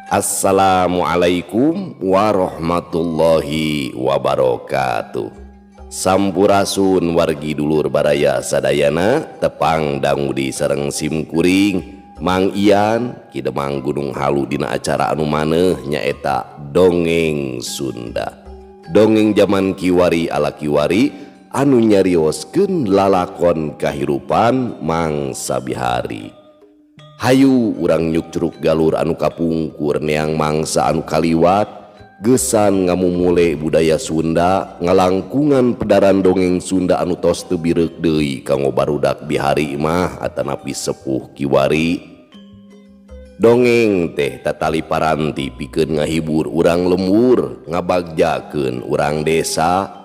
Assalamualaikum warahmatullahi wabarakatuh. Sampurasun wargi dulur baraya sadayana, tepang dangu deui sareng simkuring Mang Ian Ki Demang Gunung Halu dina acara anu maneh, nyaeta Dongeng Sunda. Dongeng zaman kiwari ala kiwari anu nyarioskeun lalakon kahirupan mangsa bihari. Hayu urang nyuk curug galur anu kapungkur, neang mangsa anu kaliwat, gesan ngamumule budaya Sunda, ngalangkungan pedaran dongeng Sunda anu tos teu bireuk deui kanggo barudak bihari mah atanapi sepuh kiwari. Dongeng teh tatali paranti pikeun ngahibur urang lembur, ngabagjakeun urang desa.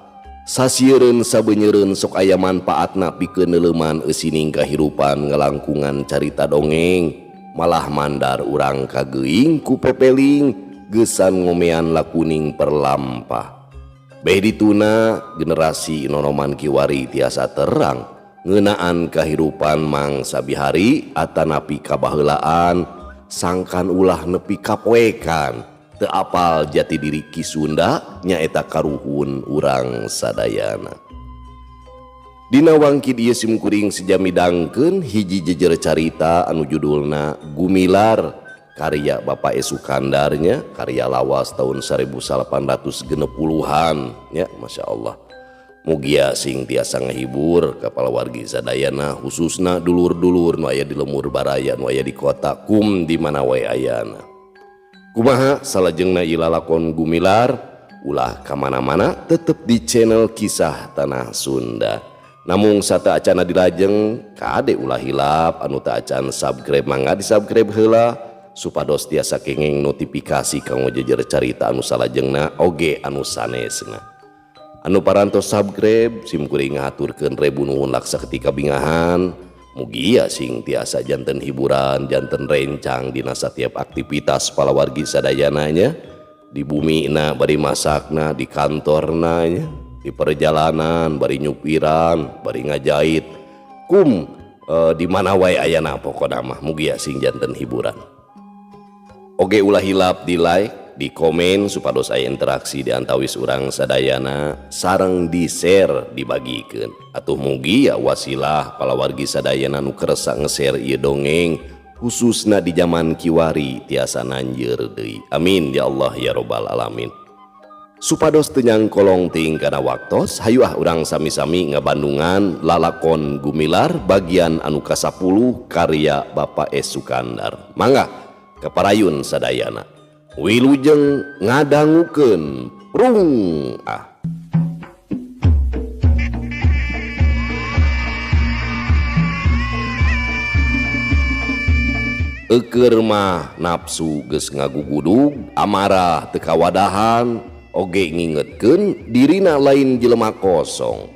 Sasieureun sabenyeureun sok aya manfaatna pikeun neuleuman eusining kahirupan. Ngalangkungan carita dongeng malah mandar urang kageuing ku pepeling, gesan ngomean lakuning perlampah. Beh dituna generasi nonoman kiwari tiasa terang ngeunaan kahirupan mangsa bihari atanapi kabaheulaan, sangkan ulah nepi kapoekan teu apal jati diri Ki Sunda, nyaeta karuhun urang sadayana. Dina wangkid ieu simkuring seja midangkeun hiji jejer carita anu judulna Gumilar, karya Bapak E. Sukandarnya, karya lawas tahun 1860-an ya. Masya Allah, mugia sing tiasa ngahibur ka palawargi sadayana, khususna dulur-dulur nu aya di lembur baraya, nu aya di kota kum di mana wae ayana. Kumaha salajengna ieu lalakon Gumilar? Ulah kamana-mana, tetep di channel Kisah Tanah Sunda. Namung sateuacana dilajeng, kade ulah hilap anu teu acan subscribe, mangga di subscribe heula supados tiasa kenging notifikasi kanggo jejer carita anu salajengna oge anu sanesna. Anu parantos subscribe, simkuring ngahaturkeun rebu nuhun laksa ketika bingahan. Mugia sing tiasa janten hiburan, janten rencang dina setiap aktivitas palawargi sadayananya, di bumi na bari masakna, di kantorna nya, di perjalanan bari nyupiran, bari ngajahit kum di mana wae ayana, pokona mah mugia sing janten hiburan. Oge ulah hilap di like, di komen supados aya interaksi di antawis urang sadayana, sareng di share, dibagikeun. Atuh mugi ya wasilah palawargi sadayana nu kersa nge-share ieu dongeng, khususna di zaman kiwari, tiasa nanjeur deui. Amin ya Allah ya robbal alamin. Supados teu nyangkolong teuing kana waktos, hayu ah urang sami-sami ngabandungan lalakon Gumilar bagian anu ka-10 karya Bapak E. Sukandar. Mangga kaparayun sadayana, wilujeng ngadangukeun. Prung ah. Eukeur mah nafsu geus ngagugudug, amarah teu kawadahan, oge ngingetkeun dirina lain jelema kosong.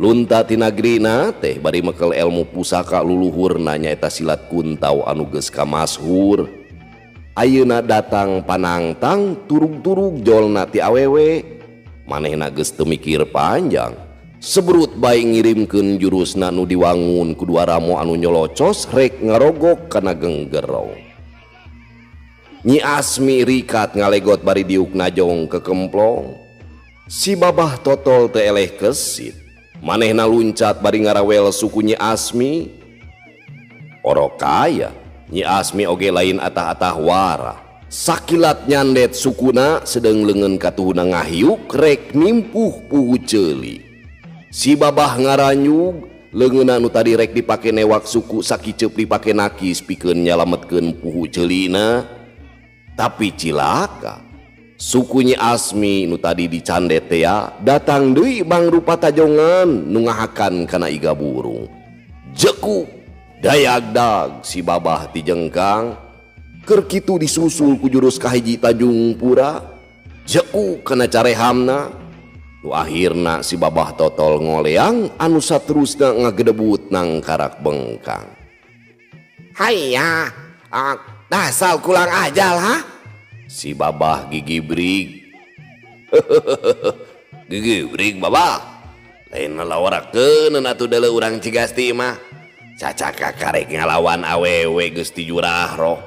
Lunta ti nagrina teh bari mekel elmu pusaka luluhurna, nyaeta silat kuntau anu geus kamashur. Ayeuna datang panangtang turug-turug jolna ti awewe. Manehna geus teu mikir panjang, sebrut bae ngirimkeun jurusna nu diwangun ku dua ramo anu nyolocos rek ngarogok kana genggerong. Nyi Asmi rikat ngalegot bari diuk najong ke kemplong. Si Babah Totol teu eleh kesit, manehna luncat bari ngarawel suku Nyi Asmi. Orok kaya Nyi Asmi oge lain atah-atah warah, sakilat nyandet sukuna sedeng leungeun katuhuna ngahiuk rek nimpuh puhu ceuli. Si Babah ngaranyug, leungeunna nu tadi rek dipake newak suku sakiceup dipake nakis pikeun nyalametkeun puhu ceulina. Tapi cilaka, suku Nyi Asmi nu tadi dicandet tea datang deui mangrupa tajongan nu ngahakan kana iga burung. Jekuk dayagdag si Babah tijengkang. Keur kitu disusul ku jurus kahiji Tanjung Pura. Jekuk kana carehamna. Nu akhirna si Babah Totol ngoleang anu saterusna ngagedebut nangkarak bengkang. Hayya, dasal kulang ajal ha? Si Babah gigibrig. Gigibrig Babah. Lain ngalaworakeun atuh deuleu urang Cigasti mah. Cacaka karek ngalawan awewe geus tijurah roh.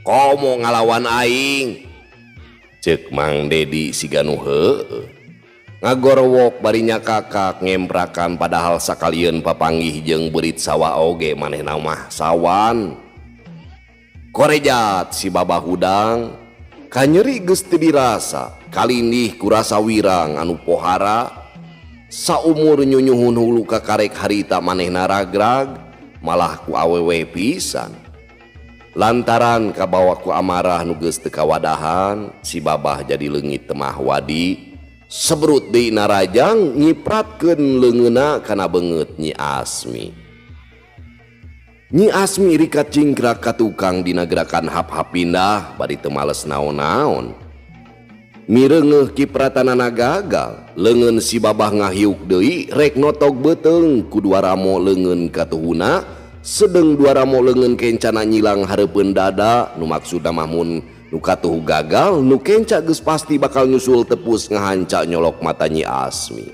Komo ngalawan aing. Ceuk Mang Dedi siga nu heueuh. Ngagorowok bari nyakakak ngemprakan padahal sakalieun papanggih jeung beurit sawah oge manehna mah sawan. Korejat si Babah hudang kanyeri geus teu dirasa kalindih ku rasa wirang anu pohara. Saumur nyunyuhun hulu kakarek harita manehna ragrag malah ku awewe pisan. Lantaran kabawa ku amarah nu geus teu kawadahan si Babah jadi leungit temah wadi. Sebrut deui narajang nyipratkeun leungeunna kana beungeut Nyi Asmi. Nyi Asmi rikat cingkrak ka tukang dina gerakan hap-hap pindah bari teu males naon-naon. Mireungeuh kipratanana gagal, leungeun si Babah ngahiuk deui rek notog beuteung ku dua ramo leungeun katuhuna, sedeng dua ramo leungeun kencana nyilang hareupeun dada nu maksudna mah mun nu katuhu gagal, nu kenca geus pasti bakal nyusul tepus ngahanca nyolok mata Nyi Asmi.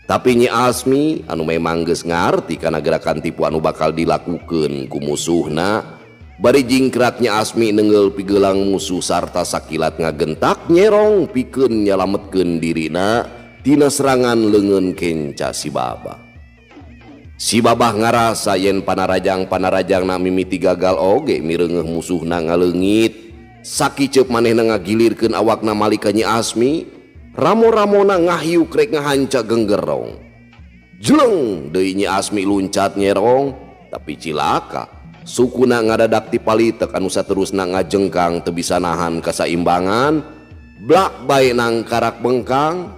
Tapi Nyi Asmi anu memang geus ngarti kana gerakan tipu anu bakal dilakukeun ku musuhna, bari jingkrak Nyi Asmi nengeul pigelang musuh sarta sakilat ngagentak nyerong pikeun nyalametkeun dirina tina serangan leungeun kenca si Babah. Si Babah ngarasa yen panarajang-panarajangna mimiti gagal oge mireungeuh musuhna ngaleungit. Sakiceup manehna ngagilirkeun awakna malik ka Nyi Asmi, ramo-ramona ngahiuk rek ngahanca genggerong. Jeleng deui Nyi Asmi luncat nyerong, tapi cilaka. Sukuna ngadadak ti palitek anu saterusna ngajengkang teu bisa nahan kasaimbangan, blak bae nangkarak bengkang.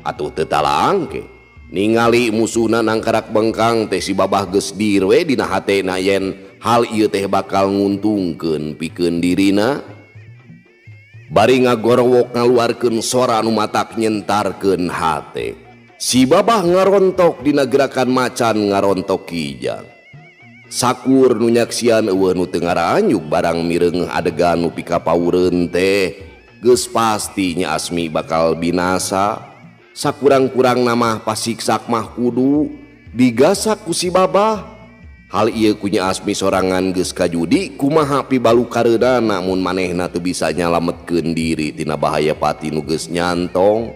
Atuh teu talangke. Ningali musuhna nangkarak bengkang teh si Babah geus dir we dina hatena yen hal ieu teh bakal nguntungkeun pikeun dirina. Bari ngagorowok ngaluarkeun sora anu matak nyentarkeun hate. Si Babah ngarontok dina gerakan macan ngarontok kijang. Sakur nu nyaksian eueuh nu teu ngaranyuk barang mireungeuh adegan nu pikapawureun teh geus pasti Nyi Asmi bakal binasa. Sakurang-kurangna mah pasiksak mah kudu digasak ku si Babah. Hal ieu ku Nyi Asmi sorangan geus kajudi kumaha pibalukareunana mun manehna teu bisa nyalametkeun diri tina bahaya pati nu geus nyantong.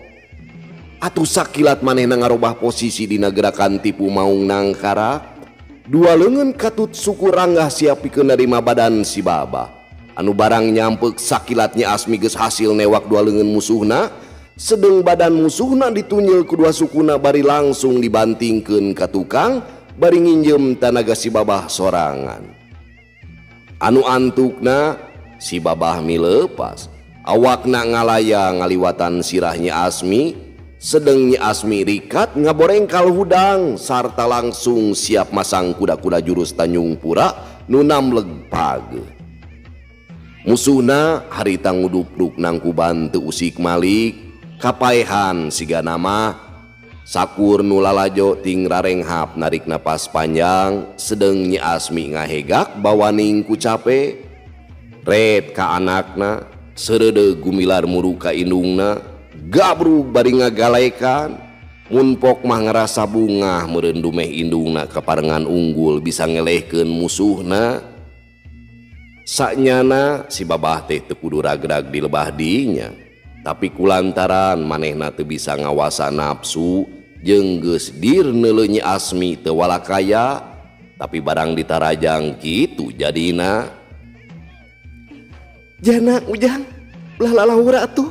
Atuh sakilat manehna ngarobah posisi dina gerakan tipu maung nangkarak. Dua leungeun katut suku ranggah siap pikeun narima badan si Babah. Anu barang nyampek sakilat Nyi Asmi geus hasil newak dua leungeun musuhna, sedeng badan musuhna ditunyil ku dua sukuna bari langsung dibantingkeun ka tukang bari nginjem tanaga si Babah sorangan. Anu antukna si Babah milepas, awakna ngalayang ngaliwatan sirah Nyi Asmi, sedeng Nyi Asmi rikat ngaborengkal hudang sarta langsung siap masang kuda-kuda jurus Tanjung Pura nu namleg page. Musuhna harita ngudupluk nangkuban teu usik malik, kapaehan siga nama sakur nu lalajo ting rarenghap narik napas panjang, sedeng Nyi Asmi ngahegak bawaning ku cape. Red ka anakna, seureudeug gumilar muru ka indungna, gabrug bari ngagalekan. Mun pok mah ngarasa bungah meureun dumeh indungna kaparengan unggul bisa ngelehkeun musuhna. Sanyana si Babah teh teu kudu ragrag di lebah dinya, tapi kulantaran manehna teu bisa ngawasa nafsu jeung geus dir neuleuh Nyi Asmi teu walakaya, tapi barang ditarajang kitu jadina. Jana ujang belah lalahura atuh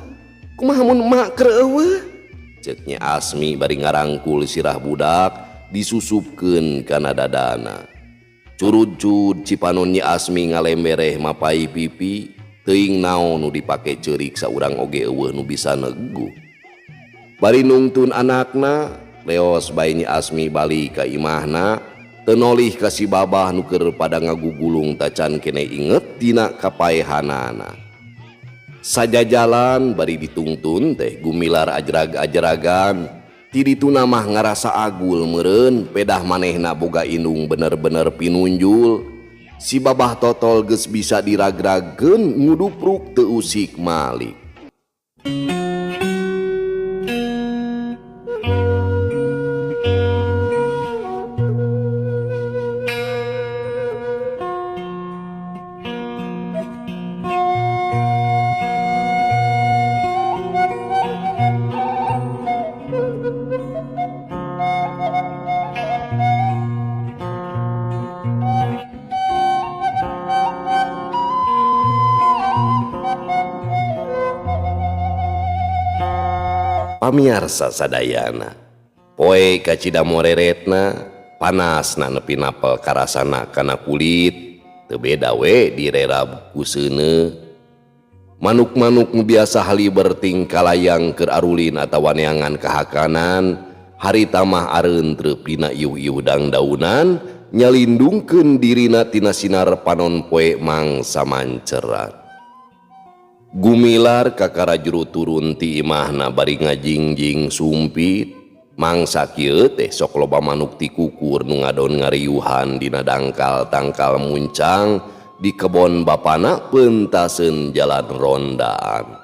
kumaha mun emak keur eueuh, ceuk Nyi Asmi bari ngarangkul sirah budak disusupkeun kana dadana. Curud-curud cipanon Nyi Asmi ngalembereh mapai pipi, teuing naon nu dipake ceurik saurang oge eueuh nu bisa neguh. Bari nungtun anakna, leos bae Nyi Asmi balik ka imahna, teu nolih ka si Babah nu keur pada ngagugulung tacan kene inget tina kapaehanana. Sajajalan bari ditungtun teh gumilar ajrag-ajragan, ti dituna mah ngarasa agul meureun pedah manehna boga indung bener-bener pinunjul. Si Babah totol geus bisa diragragkeun ngudupruk teu usik malik. Pamiarsa sadayana, poe kacida moreretna, panasna nepi napel karasana kana kulit, teu beda we direrab ku seuneu. Manuk-manuk nu biasa haliber tingkalayang keur arulin atawa neangan kahakanan, harita mah areuntreup dina iuh-iuh dangdaunan nyalindungkeun dirina tina sinar panon poe mangsa mancerat. Gumilar kakara juru turun ti imahna bari ngajingjing sumpit. Mangsa kieu teh sok loba manuk ti kukur nu ngadon ngariuhan dina dangkal tangkal muncang di kebon bapana peuntaseun jalan rondaan.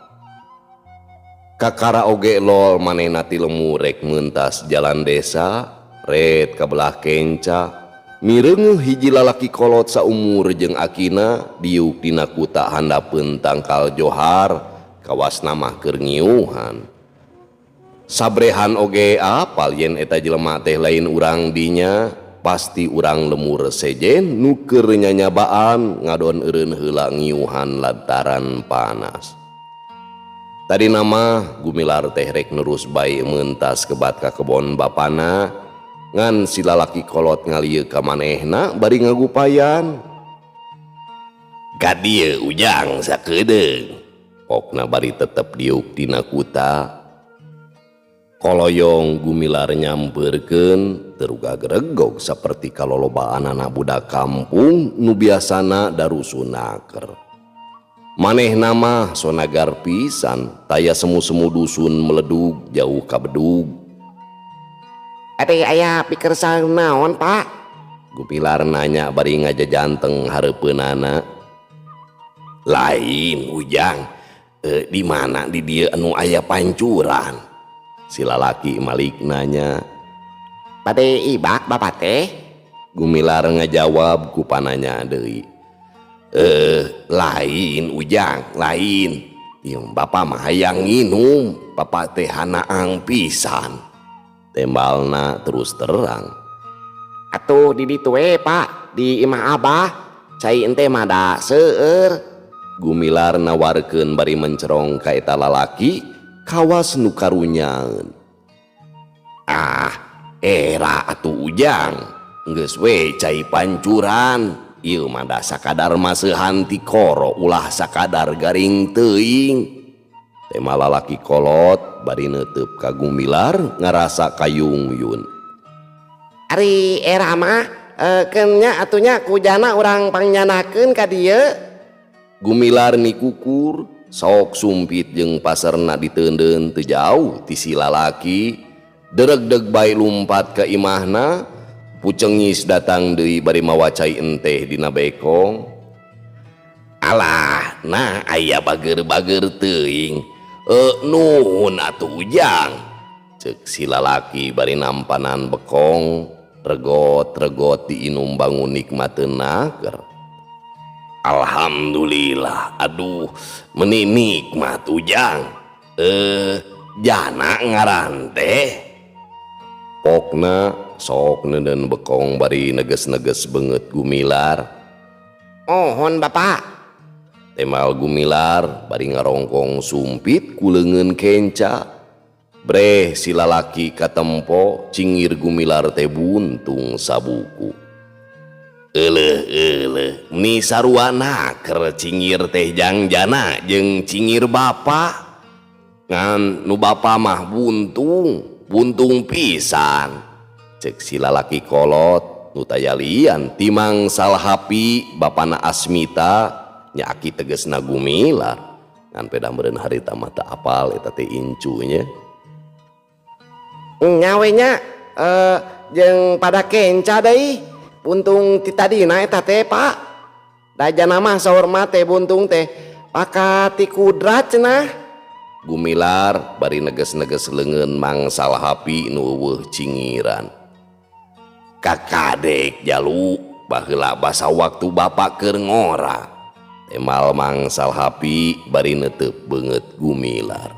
Kakara oge lol manehna ti lembur rek meuntas jalan desa ret ka belah kenca mireungeuh hiji lalaki kolot saumur jeung akina diuk dina kuta handapeun tangkal johar kawasna mah keur ngiuhan. Sabrehan oge apal yen eta jelema teh lain urang dinya, pasti urang lemur sejen nu keur nyanyabaan ngadon eureun heula ngiuhan lantaran panas. Tadi nama Gumilar teh rek nerus bae meuntas kebat ka kebon bapana, ngan si lalaki kolot ngalieu ka manehna bari ngagupayan. Ka dieu Ujang sakedeung, pokna bari tetep diuk dina kuta. Koloyong Gumilar nyamperkeun teruga gregog saperti kalolobaanana budak kampung nu biasana darusunaker. Manehna mah sonagar pisan taya semu-semu dusun meledug jauh ka bedug. Ade aya pikersa naon, Pak? Gumilar nanya bari ngajajanteng hareupeunana. Lain Ujang, di mana di dieu anu aya pancuran? Si lalaki malik nanya. Bade ibak bapak teh? Gumilar ngajawab ku pananya deui. Lain Ujang, lain. Ieu bapak mah hayang nginum, bapak teh hanaang pisan. Tembalna terus terang. Atuh di ditu we, Pak, di imah abah. Cai ente mah da seueur. Gumilar nawarkeun bari mencerong ka eta lalaki kawas nu karunyaeun. Ah, era atuh Ujang, geus we cai pancuran. Ieu mah da sakadar maseuhan ti koro ulah sakadar garing teuing. Tema lalaki kolot bari neuteub ka Gumilar ngarasa kayungyun. Ari era mah keun nya atuh nya kujana urang pangnyandakeun ka dieu. Gumilar nikukur sok sumpit jeung pasarna diteundeun teu jauh ti si lalaki. Deregdeg bae lumpat ka imahna, pucengis datang deui bari mawa cai enteh dina bekong. Alah, nah aya bager-bager teuing. Nuhun atuh Ujang, ceuk si lalaki bari nampanan bekong, regot-regot diinum bangun nikmateun naker. Alhamdulillah, aduh meni nikmat Ujang. Jana ngaran teh. Pokna sok neuneun bekong bari neges-neges beungeut Gumilar. Mohon Bapak. Temal Gumilar bari ngarongkong sumpit ku leungeun kenca. Breh si lalaki katempo cingir Gumilar teh buntung sabuku. Euleuh euleuh, meni sarua naker cingir teh jangjana jeung cingir bapa. Ngan nu bapa mah buntung, buntung pisan. Ceuk si lalaki kolot nu tayalian timang Salhapi bapana Asmita nya aki tegesna Gumilar. Ngan peda meureun harita mah teu apal eta teh incunya. Nya we nya, jeung pada kenca deui. Buntung ti tadina eta teh, Pak. Dajana mah saur mah teh buntung teh pakat ti kudrat cenah. Gumilar bari neges-neges leungeun Mang Salhapi nu eueuh cingiran. Kakadek jalu baheula basa waktu bapak keur ngora. Temal Mang Salhapi bari neuteub beungeut Gumilar.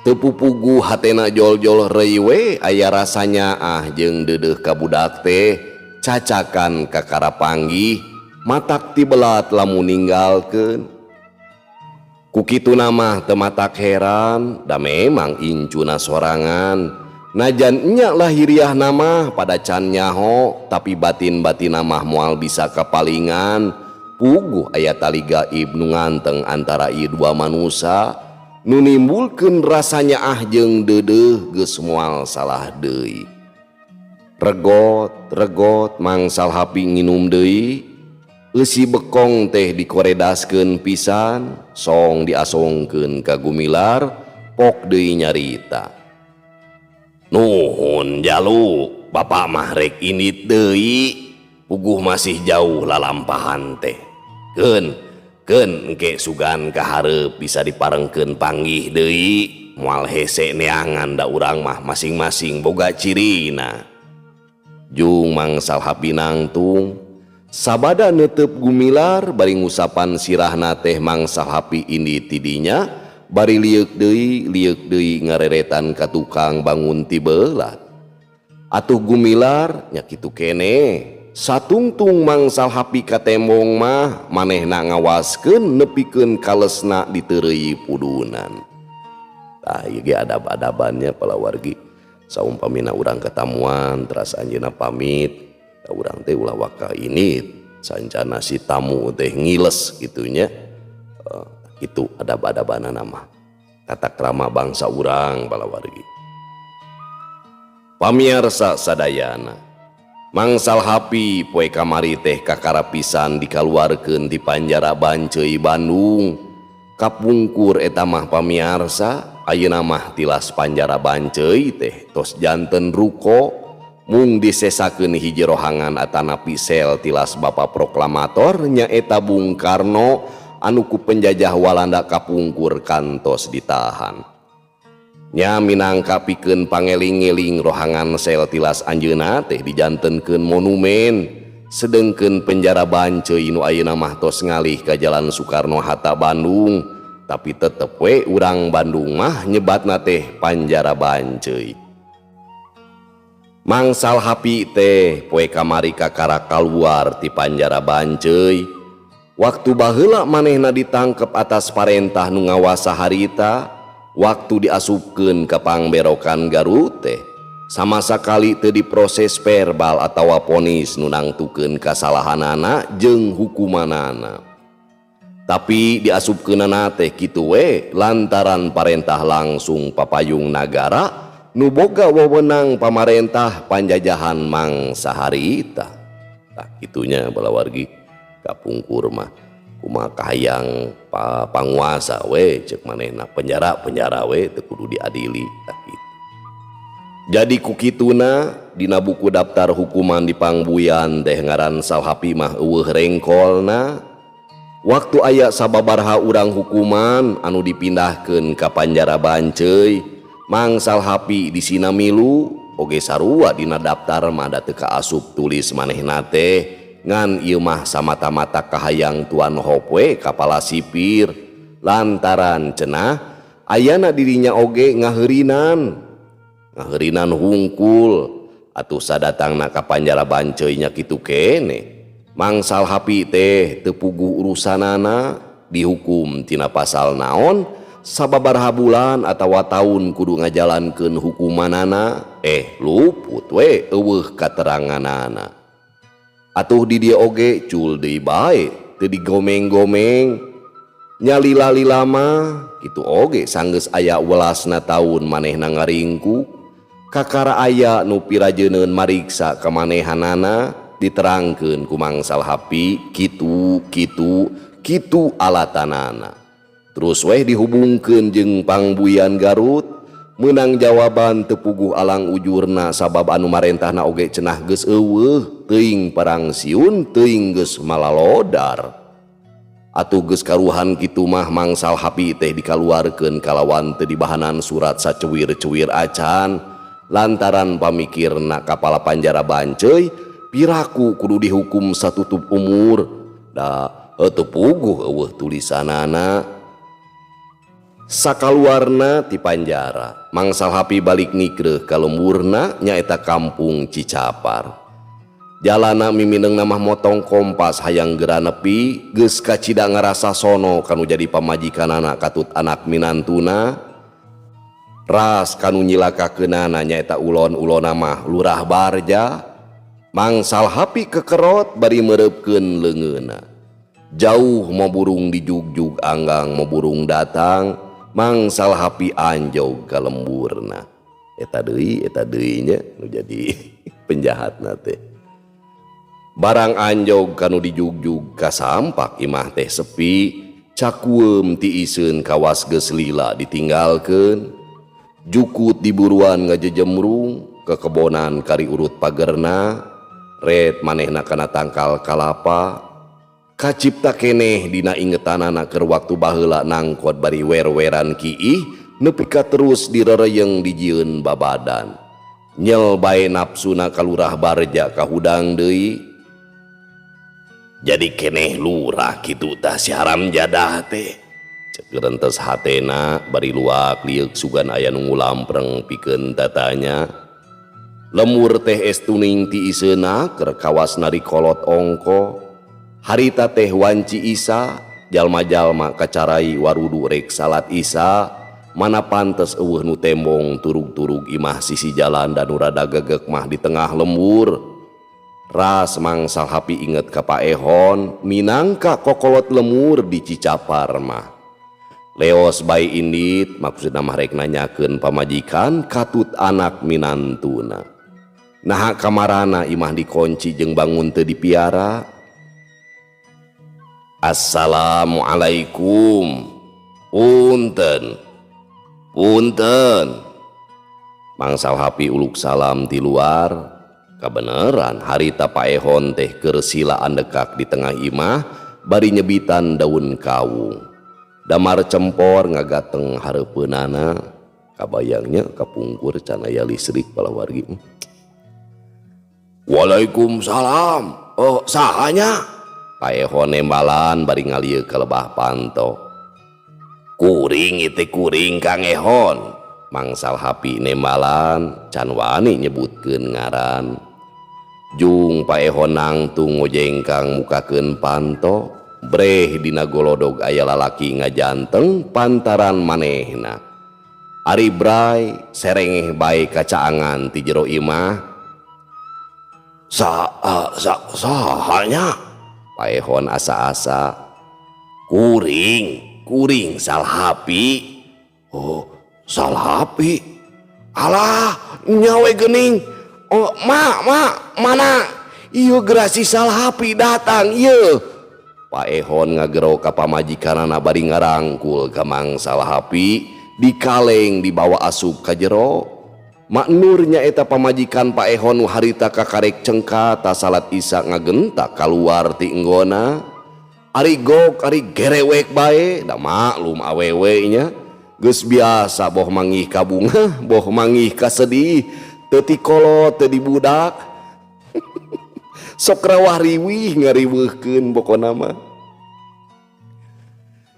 Teu pupugu hatena jol-jol reuy we aya rasanya ah jeung deudeuh ka budak teh cacakan kakara panggih matak tibelat lamun ninggalkeun. Ku kituna mah teu matak heran da memang incuna sorangan. Najan nya lahiriahna mah pada can nyaho tapi batin-batinna mah moal bisa kapalingan. Puguh aya tali gaib nu nganteng antara ieu dua manusa nu nimbulkeun rasa nyaah jeung deudeuh geus moal salah deui. Regot, regot Mang Salhapi nginum deui. Eusi bekong teh dikoredaskeun pisan, song diasongkeun ka Gumilar, pok deui nyarita. Nuhun jalu, bapak mah rek indit deui, puguh masih jauh lalampahan teh. Keun, keun engke sugan kahareup bisa diparengkeun panggih deui, moal hese neangan da urang mah masing-masing boga cirina. Jung Mang Salhapi nangtung. Sabada neuteup Gumilar bari ngusapan sirahna teh Mang Salhapi indit tidinya bari lieuk deui ngareretan ka tukang bangun ti beulat. Atuh Gumilar nya kitu keneh. Satungtung Mang Salhapi ka tembong mah manehna ngawaskeun nepikeun kalesna diteureuy pudunan. Tah ieu ge adab-adabannya palawargi. Saumpamina urang katamuan teras anjeunna pamit, da urang teh ulah waka ini sancana si tamu teh ngiles gitunya. Itu adab-adabanana mah tata krama bangsa urang palawargi. Pamiarsa sadayana, Mang Salhapi poe kamari teh kakara pisan dikaluarkeun ti panjara Banceuy Bandung. Kapungkur eta mah pamiarsa, ayeuna mah tilas panjara Banceuy teh tos janten ruko mung disesakeun hiji rohangan atanapi sel tilas Bapak Proklamator nyaeta Bung Karno anu ku penjajah Walanda kapungkur kantos ditahan. Nya minangka pikeun pangeling-eling rohangan sel tilas anjeunna teh dijantenkeun monumen, sedengkeun penjara Banceuy nu ayeuna mah tos ngalih ka Jalan Soekarno Hatta Bandung, tapi tetep we urang Bandung mah nyebatna teh Panjara Banceuy. Mang Salhapi teh poe kamari kakara kaluar ti Panjara Banceuy. Waktu baheula manehna ditangkep atas parentah nu ngawasa harita, waktu diasupkeun ka pangberokan Garut teh sama sakali teu diproses verbal atawa vonis nu nangtukeun kasalahanana jeung hukumanana. Tapi diasupkeunana teh kitu we lantaran parentah langsung papayung nagara nu boga wewenang pamarentah panjajahan mangsa harita. Tah kitunya balawargi kapungkur mah kumaha kahayang panguasa we ceuk manehna penjara-penjara we teu kudu diadili tah kitu. Jadi ku kituna dina buku daftar hukuman di Pangbuyan teh ngaran Salhapi mah eueuh rengkolna. Waktu aya sababaraha urang hukuman anu dipindahkeun ka Panjara Banceuy, Mang Salhapi disina milu oge sarua dina daftar mah da teu kaasup tulis manehna teh ngan ieu mah samata-mata kahayang Tuan Hop we kapala sipir lantaran cenah ayana dirinya oge ngaheurinan ngaheurinan hungkul atuh sadatangna ka Panjara Banceuy nya kitu kene. Mang Salhapi teh teu puguh urusanana dihukum tina pasal naon sababaraha bulan atawa taun kudu ngajalankeun hukumanana luput we eueuh kateranganana. Atuh di dieu oge cul deui bae teu digomeng-gomeng nyalila-lila mah kitu oge sanggeus aya welasna taun manehna ngaringkuk kakara aya nu pirajeuneun mariksa kamanehanana diterangkeun ku Mang Salhapi kitu kitu kitu alatanana. Terus weh dihubungkeun jeung Pangbuyan Garut meunang jawaban teu puguh alang ujurna sabab anu marentahna oge cenah geus eueuh teuing parang siun teuing geus malalodar. Atuh geus karuhan kitu mah Mang Salhapi teh dikaluarkeun kalawan teu dibahanan surat sacuwir-cuwir acan lantaran pamikirna kapala Panjara Banceuy piraku kudu dihukum satutup umur da teu puguh eueuh tulisanana. Sakaluarna ti panjara Mang Salhapi balik nikreuh ka lemburna nyaeta kampung Cicapar. Jalana mimineng mah motong kompas hayang gera nepi geus kacida ngarasa sono kanu jadi pamajikanana katut anak minantuna. Ras kanu nyilakakeunana nyaeta ulon-ulona mah Lurah Barja. Mang Salhapi kekerot bari meureupkeun leungeunna. Jauh mau burung dijugjug anggang mau burung datang, Mang Salhapi anjog ka lemburna. Eta deui nya nu jadi penjahatna teh. Barang anjog kanu dijugjug kasampak imah teh sepi, cakueum tiiseun kawas geus lila ditinggalkeun. Jukut diburuan ngajejemrung ke kebonan kari urut pagerna, ret manehna kana tangkal kalapa. Kacipta keneh dina ingetanana keur waktu baheula nangkot bari wer-weran kiih nepi ka terus direreyeng dijieun babadan. Nyel bae nafsuna ka Lurah Barja kahudang deui. Jadi keneh lurah kitu tah si haram jadah teh. Cek rentes hatena bari luak lieuk sugan aya nu ngulampreng pikeun tatanya. Lemur teh estuning ti iseuna keur kawas nari kolot ongko. Harita teh wanci Isa, jalma-jalma kacarai warudu rek salat Isa, mana pantes eueuh nu tembong turug-turug imah sisi jalan dan nu rada gegek mah di tengah lembur. Ras Mang Salhapi inget ka Paehon, minangka kokolot lemur di Cicapar mah. Leos bae indit maksudna mah rek nanyakeun pamajikan katut anak minantuna. Naha kamarana imah dikunci jeung bangun teu dipiara. Assalamualaikum. Punten. Punten. Mang Salhapi uluk salam ti luar. Kabeneran harita Paehon teh keur sila andekak di tengah imah bari nyebitan daun kawung. Damar cempor ngagateng hareupeunana. Kabayangnya kapungkur can aya listrik palawargi. Waalaikumsalam. Oh, sahanya? Paehon nembalan bari ngalieu ka lebah panto. Kuring itu kuring Kang Ehon. Mang Salhapi nembalan can wani nyebutkeun ngaran. Jung Paehon nangtung ngojengkang mukakeun panto. Breh dina golodog aya lalaki ngajanteng pantaran manehna. Ari bray serengeh bae kacaangan ti jero imah. Sahanya? Paehon asa-asa. Kuring, kuring Salhapi. Oh, Salhapi. Alah, nyawe geuning. Oh, ma, mana? Ieu gerasi Salhapi datang ieu. Paehon ngagero ka pamajikanana bari ngarangkul ka Mang Salhapi, dikaleng dibawa asup ka jero. Mak Nur nyaeta pamajikan Paehon nu harita kakarek cengka ta salat Isya ngagentak kaluar ti enggona. Ari gok ari gerewek bae, da maklum awewe nya. Geus biasa boh mangih ka bunga, boh mangih ka sedih, teu ti kolot teu dibudak. Sok rawah riwih ngariweuhkeun pokona mah.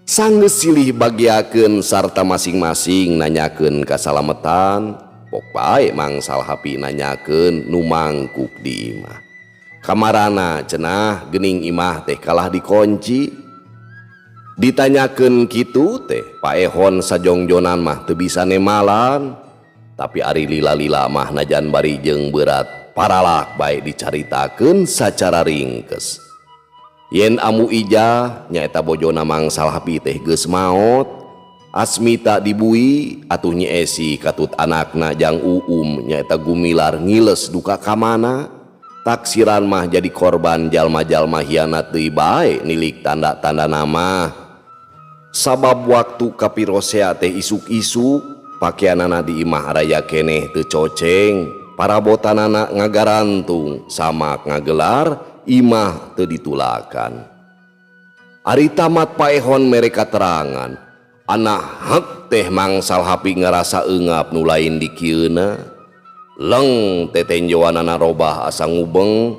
Sanggeus silih bagiakeun sarta masing-masing nanyakeun kasalametan, pok bae Mang Salhapi nanyakeun nu mangkuk di imah. Kamarana cenah geuning imah teh kalah dikunci. Ditanyakeun kitu teh Paehon sajongjonan mah teu bisa nemalan, tapi ari lila-lila mah najan bari jeung berat paralak bae dicaritakeun sacara ringkes. Yen amu Ijah nyaeta bojona Mang Salhapi teh geus maot, Asmita dibui atuh Nyi Esi katut anakna jang Uum nyaeta Gumilar ngiles duka kamana. Taksiran mah jadi korban jalma-jalma hianat deui bae nilik tanda-tanda nama. Sabab waktu kapirosea teh isuk-isuk, pakeanana di imah raya keneh teu coceng, parabotanana ngagarantung, samak ngagelar, imah teu ditulakan. Ari tamat Paehon mere katerangan, anak hek teh Mang Salhapi ngarasa eungap nu lain dikieuna. Leng tetenjoanana robah asa ngubeng,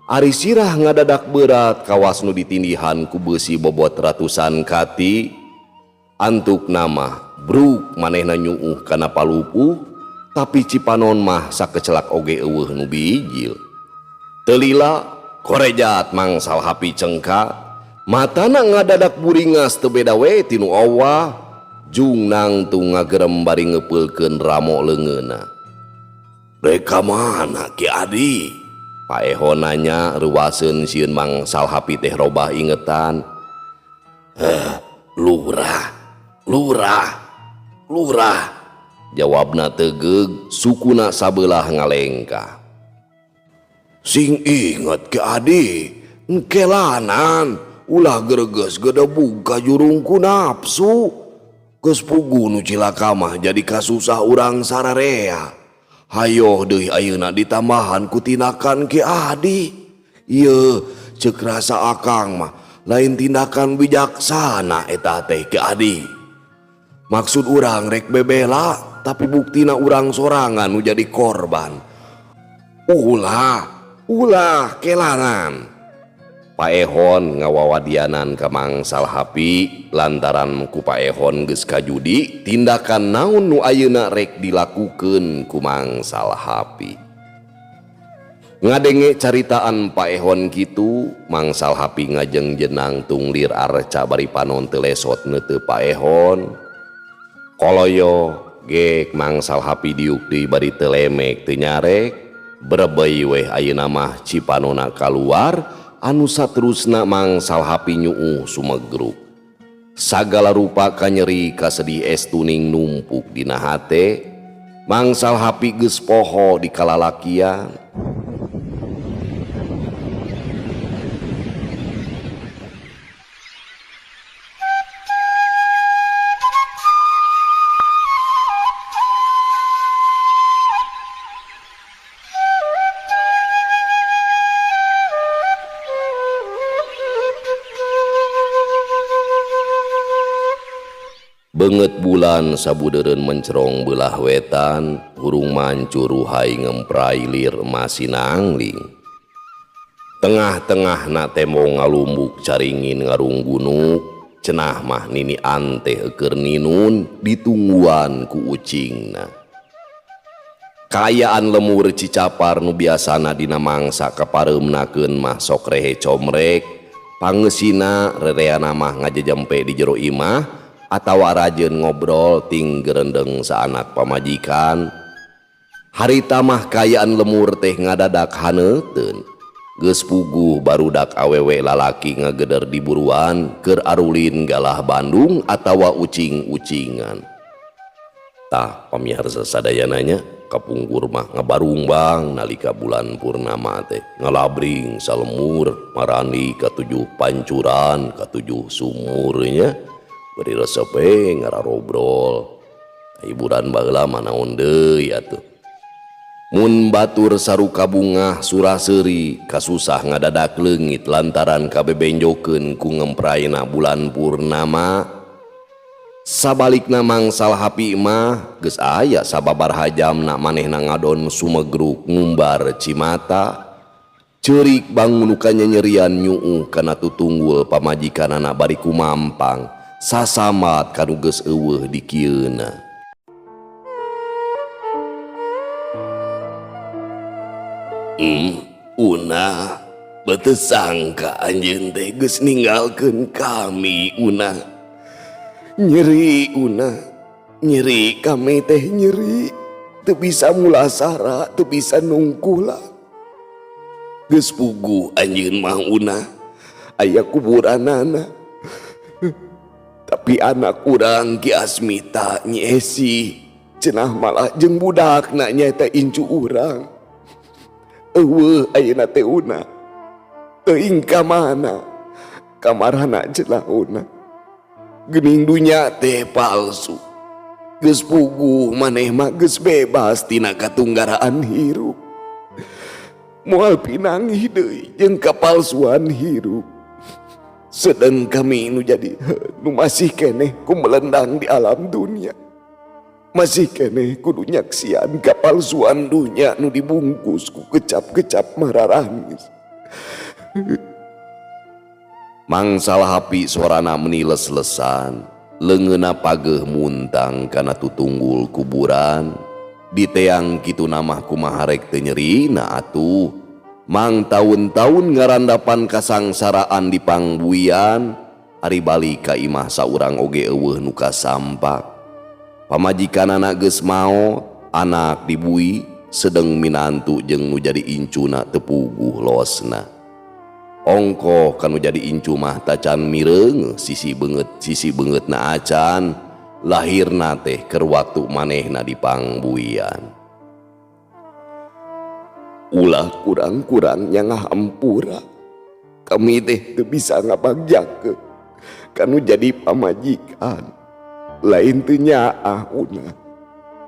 ari sirah ngadadak berat kawas nu ditindihan ku beusi bobot ratusan kati. Antuk nama bruk manehna nyuuh kana palupuh, tapi cipanon mah sakecelak oge eueuh nu bijil. Teu lila korejat Mang Salhapi cengkak, matana ngadadak buringas teu beda we tinu owah, jung nangtung ngagerem bari ngepeulkeun ramo leungeunna. Rek ka mana Ki Adi? Paehon nanya reuwaseun sieun Mang Salhapi teh robah ingetan. Lurah, lurah, lurah, jawabna tegeug sukuna sabelah ngalengkah. Sing inget Ki Adi, engkelanan ulah greges gedebug ka jurung ku nafsu. Geus puguh nu cilaka mah jadi kasusah urang sararea. Hayoh deui ayeuna ditambahan ku tindakan Ki Adi. Ieu ceuk rasa akang mah lain tindakan bijaksana eta teh Ki Adi. Maksud urang rek bebela tapi buktina urang sorangan nu jadi korban. Ulah, ulah kelanan. Paehon ngawawadianan ka Mang Salhapi lantaran ku Paehon geus kajudi tindakan naon nu ayeuna rek dilakukeun ku Mang Salhapi. Ngadenge caritaan Paehon kitu, Mang Salhapi ngajeng jenang tunglir arca bari panon teu lesot neuteup Paehon. Koloyo gek Mang Salhapi diuk deui bari teu lemek teu nyarek, brebey weh ayeuna mah cipanona kaluar anu saterusna Mang Salhapi nyuuh sumegruk. Sagala rupa kanyeri kasedih estuning numpuk dina hate, Mang Salhapi geus poho di kalalakian. Beungeut bulan sabudeureun mencerong beulah wetan, hurung mancur ruhai ngemprai lir masinangling. Tengah-tengahna tembong ngalumbuk caringin ngarunggunuk, cenah mah nini anteh eukeur ninun ditungguan ku ucingna. Kaayaan lemur Cicapar nu biasana dina mangsa kapareumnakeun mah sok rehe comrek, pangeusina rereana mah ngajejempe di jero imah atawa rajeun ngobrol ting gerendeng saanak pamajikan. Harita mah kaayaan lemur teh ngadadak haneuteun. Geus puguh barudak awewe lalaki ngageder di buruan keur arulin galah Bandung atawa ucing-ucingan. Tah pamiarsa sadayananya kapungkur mah ngabarungbang nalika bulan purnama teh ngalabring salemur marani katujuh pancuran katujuh sumurnya. Beri resep ngararobrol hiburan baheula mah naon deui atuh. Mun batur saruka bungah suraseuri kasusah ngadadak leungit lantaran kabebenjokeun ku ngempraina bulan purnama. Sabalikna Mang Salhapi mah geus aya sababaraha jamna manehna ngadon sumegruk ngumbar cimata. Ceurik bangun nu kanyanyerian nyuuh kana tutunggul pamajikanana bari kumampang sasamat kanu geus eueuh di kieuna. Una, beuteung sangka anjeun teh geus ninggalkeun kami, Una. Nyeri, Una. Nyeri kami teh nyeri. Teu bisa mulasara, teu bisa nungkula. Geus puguh anjeun mah, Una. Aya kuburanana. Tapi anak urang Ki Asmita Nyi Esi cenah malah jeung budakna nyaeta incu urang. Eueuh ayeuna teh Una. Teuing ka mana? Kamarana cenah Una. Geuning dunya teh palsu. Geus puguh maneh mah geus bebas tina katunggaraan hirup. Moal pinanggih deui jeung kapalsuan hirup. Sedang kami nu jadi nu masih keneh ku melendang di alam dunia. Masih keneh kudu nyaksian kapalsuan dunya nu dibungkus ku kecap-kecap mararamis. Mang Salhapi sorana meni les-lesan, leungeunna pageuh muntang kana tutunggul kuburan. Diteang kitu namah kumaha rek teu nyerina atuh. Mangtaun-taun ngarandapan kasangsaraan di pangbuian, ari balik ka imah saurang oge euweuh nu kasampak. Pamajikanana geus maot, anak dibui, sedeng minantu jeung nu jadi incuna teu puguh losna. Ongkoh kanu jadi incu mah tacan mireung sisi beungeut sisi beungeutna acan, lahirna teh keur waktu manehna di pangbuian. Ulah kurang-kurang ngahampura. Kami teh teu bisa ngabagjakeun kanu jadi pamajikan. Lain teu nyaah una.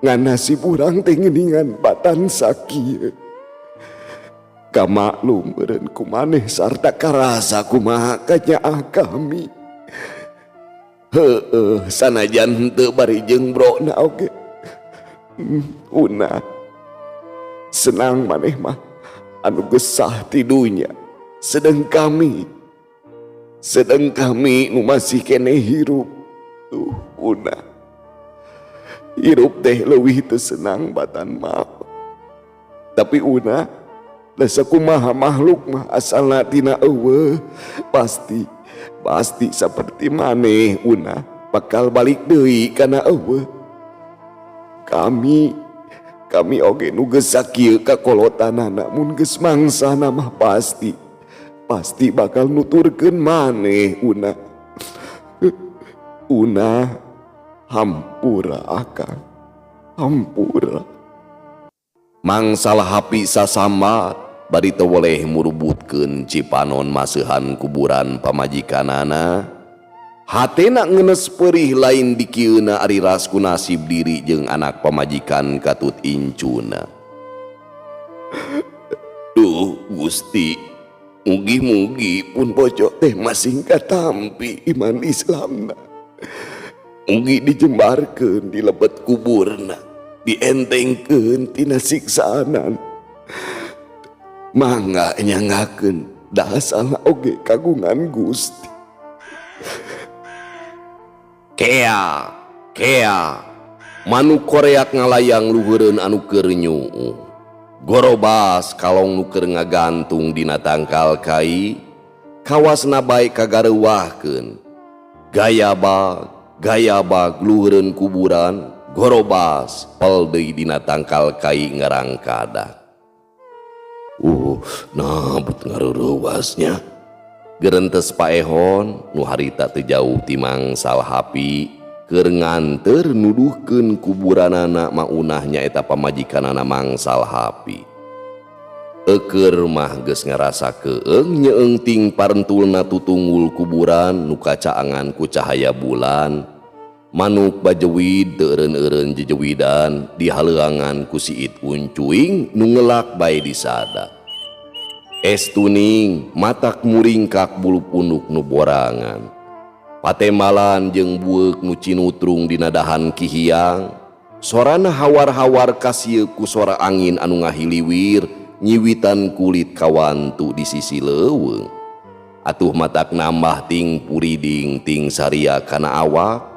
Ngan nasib urang teh geuningan batan sakieu. Kamaklum meureun ku maneh sarta karasa kumaha kanyaah kami. Heueuh sanajan henteu bari jeung brona oge. Una senang maneh mah anu gesah ti dunya, sedeng kami nu masih keneh hirup. Tuh una hirup teh leuwih teu senang batan maot. Tapi una da sakumaha makhluk mah asalna tina euweuh, pasti pasti saperti maneh una bakal balik deui kana euweuh. Kami kami oge nu geus sakieu kakolotanana mun geus mangsana mah pasti pasti bakal nuturkeun maneh una. Una hampura akang, hampura. Mang Salhapi sasambat bari teu weleh murubutkeun cipanon maseuhan kuburan pamajikanana. Hatena ngenes perih lain dikieuna ari ras ku nasib diri jeung anak pamajikan katut incuna. Duh Gusti, mugi-mugi pun pocok teh masing katampi iman Islamna. Mugi dijembarkeun di lebet kuburna, dientengkeun tina siksaanan. Mangga nyangakeun dasarna oge kagungan Gusti. Kea, kea, manuk koreak ngalayang luhureun anu keur nyuuh. Gorobas kalong nu keur ngagantung dina tangkal kai, kawasna bae kagareuwahkeun. Gayabag, gayabag luhureun kuburan, gorobas pel deui dina tangkal kai ngarangkadak. Nah but ngareureuwasnya. Gerentes paehon nu harita teu jauh ti Mang Salhapi keur nganteur nuduhkeun kuburanana maunah nyaeta pamajikanana Mang Salhapi. Eukeur mah geus ngarasa keung nyeung ting parentulna tutunggul kuburan nu kacaangan ku cahaya bulan. Manuk bajewid teu eureun-eureun jejewidan dihaleuangan ku siit uncuing nu ngelak bae disada. Es tuning matak muringkak bulu punuk nu borangan. Patemalan jeung bueuk nu cinutrung dina dahan kihiang. Sorana hawar-hawar kasieu ku sora angin anu ngahiliwir nyiwitan kulit kawantu di sisi leuweung. Atuh matak nambah ting puriding ting saria kana awak.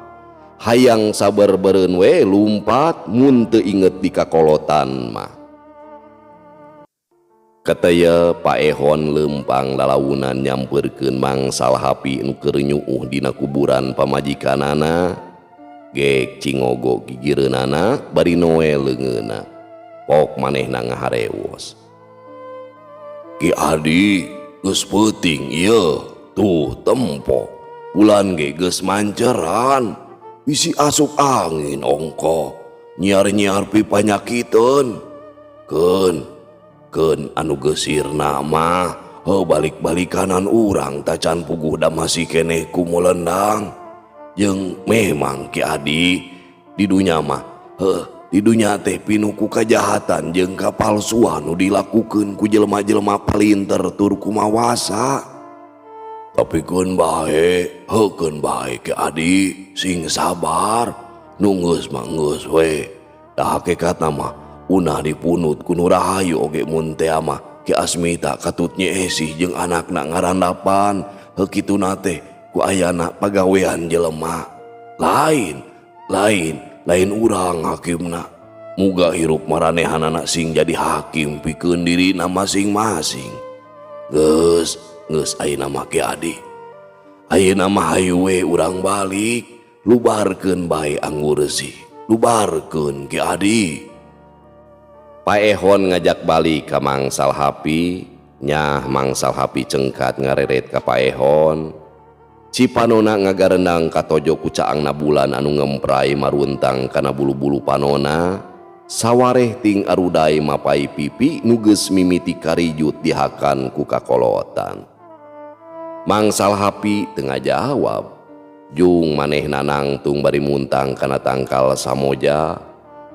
Hayang sabar beureun we lumpat mun teu inget di kakolotan mah. Kataya paehon lempang lalaunan nyamperkeun Mang Salhapi nu keur nyuuh dina kuburan pamajikanana. Gek cingogo gigireunana bari noe leungeunna. Pok manehna ngaharewos. Ki Adi geus peuting ieu, tuh tempo. Bulan ge geus manceran, bisi asup angin ongkoh, nyiar-nyiar pipanyakiteun. Keun keun anu geus sirna mah, heuh balik-balikanan urang tacan puguh da masih keneh ku mulendang. Jeung memang Ki Adi di dunya mah, heuh di dunya teh pinuh ku kajahatan jeung kapalsuan nu dilakukeun ku jelema-jelema palinter tur kumawasa. Tapi keun bae, heuh keun bae Ki Adi, sing sabar, nu geus mah geus we. Da hakikatna mah unah dipunut ku nu rahayu oge mun teh mah Ki Asmita katut Nyi Esih jeung anakna ngarandapan, heuh kituna teh ku ayana pagawean jelema. Lain, lain, lain urang hakimna. Muga hirup maranehanana sing jadi hakim pikeun dirina masing-masing. Geus, geus ayeuna mah Ki Adi. Ayeuna mah hayu we urang balik, lubarkeun bae anggur sih. Lubarkeun Ki Adi. Paehon ngajak balik ka Mang Salhapi, nyah Mang Salhapi cengkat ngareret ka Paehon. Cipanona ngagarendang katojo ku caangna bulan anu ngemprai maruntang kana bulu-bulu panona. Sawareh ting arudai mapai pipi nu geus mimiti karijut dihakan ku kakolotan. Mang Salhapi teu ngajawab. Jung manehna nangtung bari muntang kana tangkal samoja.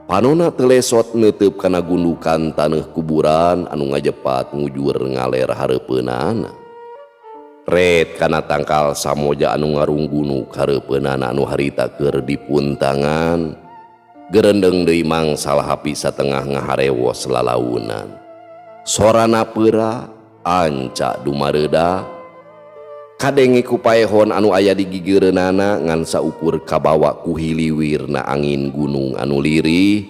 Panona teu lesot neuteup kana gundukan taneuh kuburan anu ngajepat ngujur ngaler hareupeunana. Ret kana tangkal samoja anu ngarunggunuk hareupeunana anu harita keur dipuntangan. Gerendeng deui Mang Salhapi satengah ngaharewos lalaunan. Sorana peura anca dumareuda. Kadenge ku paehon anu aya di gigeureunana ngan saukur kabawa ku hiliwirna angin gunung anu lirih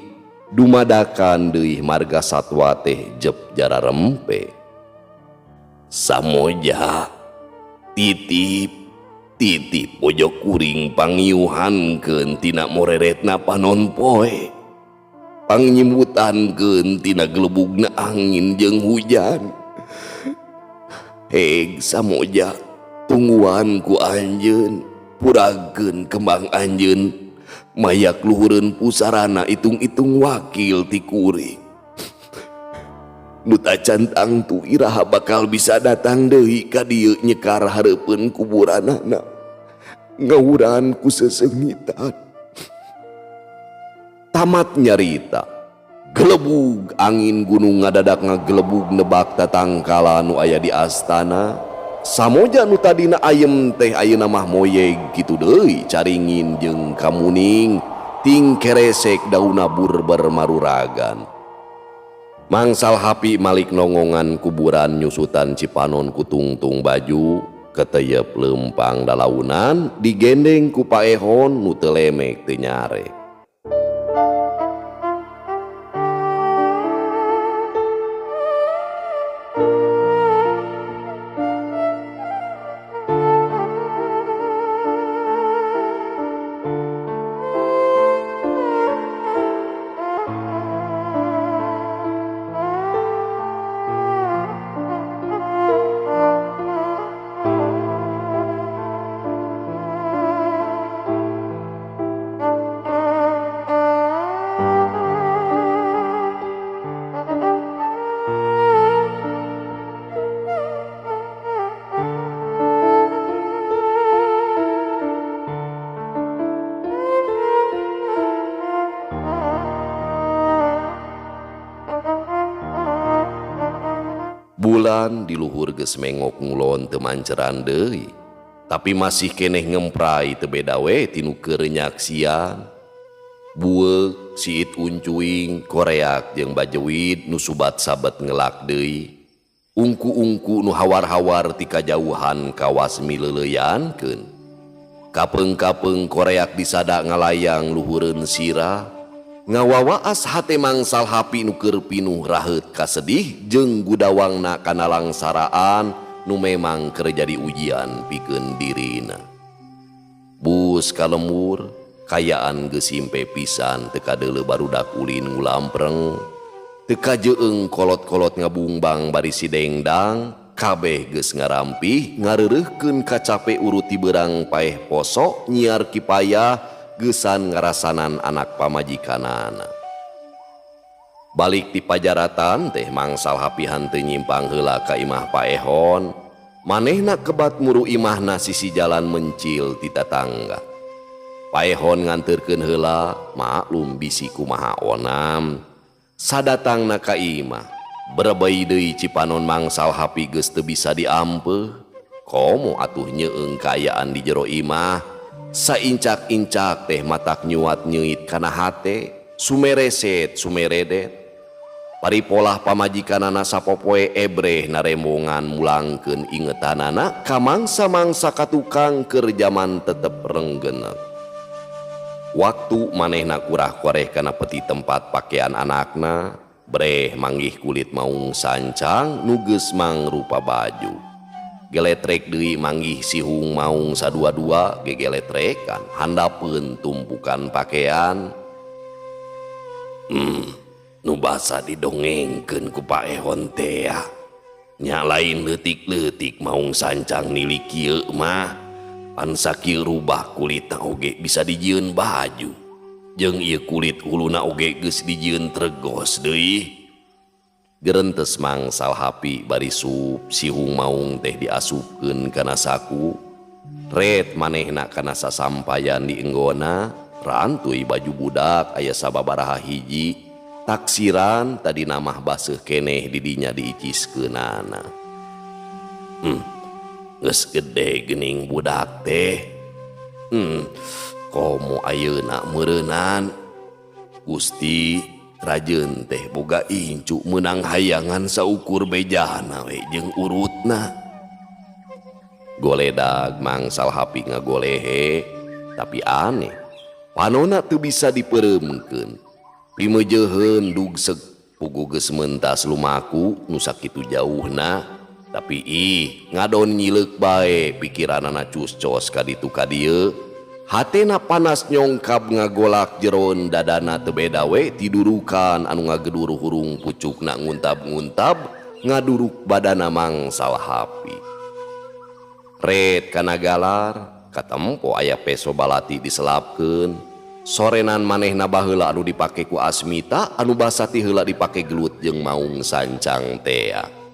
dumadakan deui marga satwa teh jep jara rempe. Samoja titip titip pojok kuring pangiuhankeun tina moreretna panon poe, pangnyimutankeun tina gelebugna angin jeung hujan. Heg samoja tungguan ku anjeun, puragkeun kembang anjeun, mayak luhureun pusarana itung-itung wakil ti kuring. Nu tacan tangtu iraha bakal bisa datang deui ka dieu nyekar hareupeun kuburanana, ngawuran ku sesengitan. Tamat nyarita, gelebug angin gunung ngadadak ngagelebug nebak tatangkala nu aya di astana. Samoja nu tadina ayem teh ayeuna mah moyeg kitu deui caringin jeung kamuning ting keresek dauna burber maruragan. Mang Salhapi malik nongongan kuburan nyusutan Cipanon ku tungtung baju keteyep lempang dalaunan digendeng ku paehon nu teu lemek teu nyare. Bulan di luhur geus mengok ngulon teu manceran deui, tapi masih keneh ngemprai teu beda we tinu keur nyaksian. Bueuk, siit uncuing, koreak jeung bajewid nu subat-sabet ngelak deui. Ungku-ungku nu hawar-hawar ti kajauhan kawas mileuleuyankeun. Kapeung-kapeung koreak disada ngalayang luhureun sirah. Ngawawaas hate Mang Salhapi nu keur pinuh raheut kasedih jeung gudawangna kana langsaraan nu memang keur jadi ujian pikeun dirina. Bus ka lembur, kayaan geus himpe pisan teu kadeuleu barudak ulin ngulampreng, teu kajeung kolot-kolot ngabungbang bari sidengdang, kabeh geus ngarampih ngareureuhkeun kacape urut ti beurang paeh poso nyiar kipayah geusan ngarasanan anak pamajikanana. Balik ti pajaratan teh Mang Salhapi henteu nyimpang heula ka imah paehon, manehna kebat muru imahna sisi jalan mencil ti tatangga. Paehon nganterkeun heula, maklum bisi kumaha onam. Sadatangna ka imah, berebei deui Cipanon Mang Salhapi geus teu bisa diampeuh. Komo atuh nyeung kaayaan di jero imah. Saincak-incak teh matak nyuat nyeuit kana hate, sumereset sumeredet. Paripolah pamajikanana sapopoe ebreh narembongan mulangkeun ingetanana ka mangsa-mangsa ka tukang keur jaman tetep renggenek. Waktu manehna kurah-koreh kana peti tempat pakaian anakna, breh manggih kulit maung sancang nu geus mangrupa baju. Geletrek deui manggih sihung maung sadua-dua gegeletrekan handapeun tumpukan pakaian. Nu basa didongengkeun ku paehon tea. Nya lain leutik-leutik maung sancang nilik kieu mah. Pan sakieu rubah kulitna oge bisa dijieun baju. Jeung ieu kulit huluna oge geus dijieun tregos deui. Gerentes Mang Salhapi bari sup sihung maung teh diasupkeun kana saku. Ret manehna kana sasampayan di enggona, rantuy baju budak aya sababaraha hiji. Taksiran tadi namah baseuh keneh didinya diiciskeunana. Geus gede geuning budak teh. Komo ayeuna meureunan. Gusti rajeun teh boga incu meunang hayangan saukur bejana we jeung urutna. Goledag Mang Salhapi ngagolehe, tapi aneh. Panona teu bisa dipeureumkeun. Pimeujeheun dugseg pugu geus mentas lumaku nu sakitu jauhna. Tapi ih ngadon nyileuk bae pikiranana cus-cos ka ditu ka dieu. Hatena panas nyongkab ngagolak jeroan dadana teu beda we tidurukan anu ngagedur hurung pucukna nguntab-nguntab ngaduruk badana Mang Salhapi. Ret kana galar katempo aya peso balati diselapkeun. Sorenan manehna baheula anu dipake ku Asmita anu basa ti heula dipake gelut jeung maung sancang tea.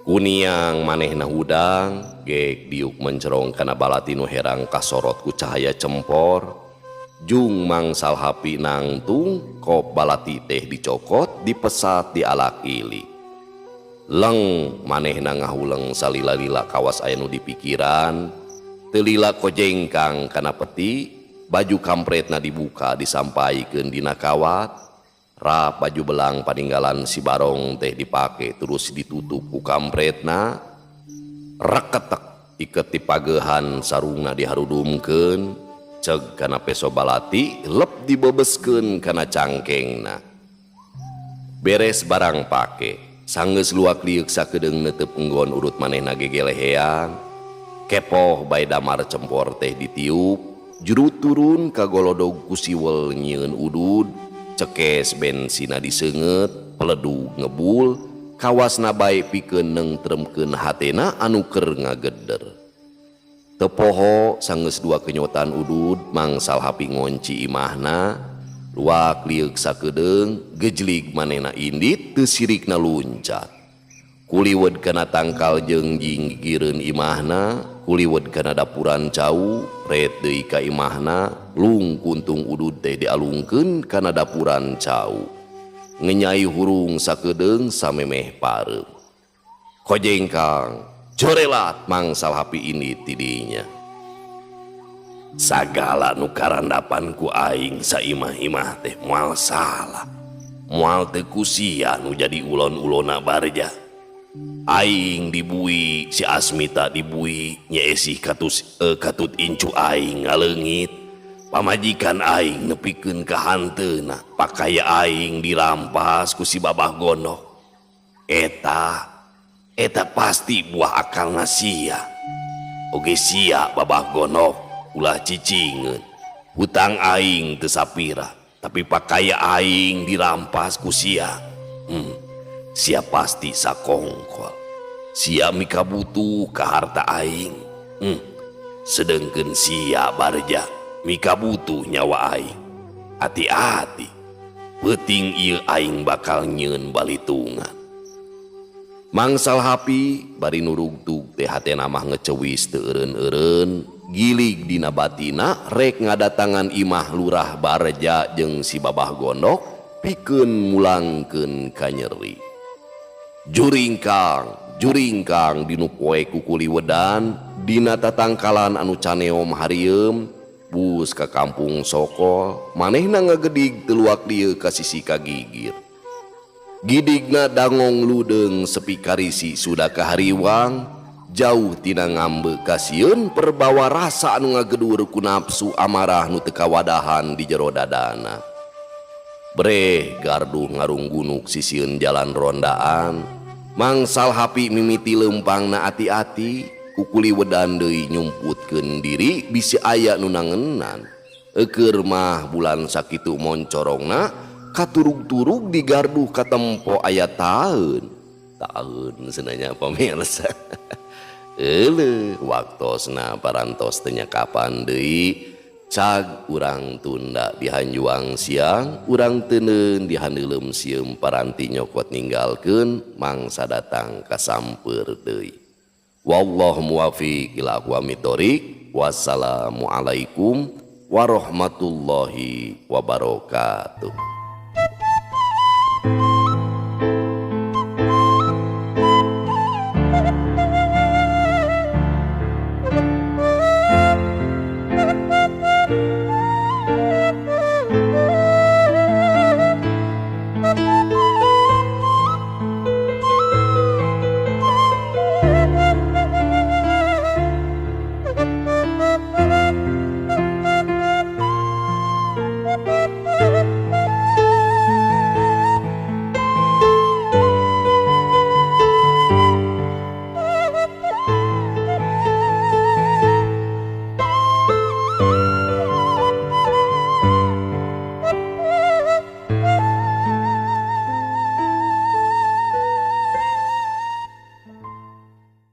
Kuniang manehna hudang gek diuk mencerong kana balati nu herang kasorot ku cahaya cempor. Jung Mang Salhapi nangtung kop balati teh dicokot dipesat dialak ili. Leng manehna ngahuleng salila-lila kawas aya nu dipikiran. Teu lila kojengkang kana peti, baju kampretna dibuka disampaikeun dina kawat. Rap baju belang paninggalan si Barong teh dipake terus ditutup ku kampretna. Reketek iket dipagehan sarungna diharudumkeun, ceg kana peso balati lep dibebeskeun kana cangkengna. Beres barang pake, sanggeus luak lieuk sakedeung neuteup enggon urut manehna gegelehean. Kepoh bae damar cempor teh ditiup, juru turun ka golodog ku siwel nyieun udud. Cekes bensina diseungeut, peledug ngebul, kawasna bae pikeun nengtremkeun hatena anu keur ngageder. Teu poho sanggeus dua kenyotan udud, Mang Salhapi ngonci imahna, luak lieuk sakedeung, gejlig manehna indit teu sirikna luncat. Kuliwed kana tangkal jeung jinggireun imahna, kuliwed kana dapuran cau, ret deui ka imahna, lung kuntung udud teh dialungkeun kana dapuran cau. Ngenyai hurung sakedeung samemeh pareum. Kojengkang, corelat Mang Salhapi ini tidinya. Sagala nu karandapan ku aing saimah-imah teh moal salah. Moal teu kusia nu jadi ulon-ulona barja. Aing dibui, si Asmita dibui, nyeesih katut incu aing ngaleungit. Pamajikan aing nepikeun ka hanteuna, pakaya aing dirampas ku si babah gondok. Eta pasti buah akalna sia. Oge sia babah gondok ulah cicingeun. Hutang aing teu sapira, tapi pakaya aing dirampas ku sia. Sia pasti sakongkol. Sia mika butuh ka harta aing. Sedengkeun sia barja mika butuh nyawa aing. Hati-hati, peuting ieu aing bakal nyieun balitungan. Mang Salhapi bari nurugtug teh hatena mah ngecewis teu eureun-eureun, gilig dina batina rek ngadatangan imah lurah barja jeung si babah gondok pikeun mulangkeun ka nyeri. Juringkang, juringkang dinu poe kukuliwedan dina tatangkalan anu caneom harieum bus ka kampung Sokol manehna ngagedig teu luak lieu ka sisi kagigir. Gidigna dangong ludeung sepi karisi sudah kahariwang Jauh tina ngambek kasieun perbawa rasa anu ngagedur ku nafsu amarah nu teu kawadahan di jero dadana. Breh garduh ngarunggunuk sisieun jalan rondaan. Mangsal hapi mimiti leumpangna ati-ati, kukuli wedan deui nyumputkeun diri bisi aya nu nangenan. Eukeur mah bulan sakitu moncorongna katurug-turug di garduh katempo aya taeun. Taeun cenah pamirsa. Euleuh waktosna parantos teu kapan deui cag urang tunda di hanjuang siang urang teuneun di handeuleum sieum paranti nyokot ninggalkeun mangsa datang kasampeur deui. Wallahu muwafiq ila aqwamit thoriq. Wassalamualaikum warahmatullahi wabarakatuh.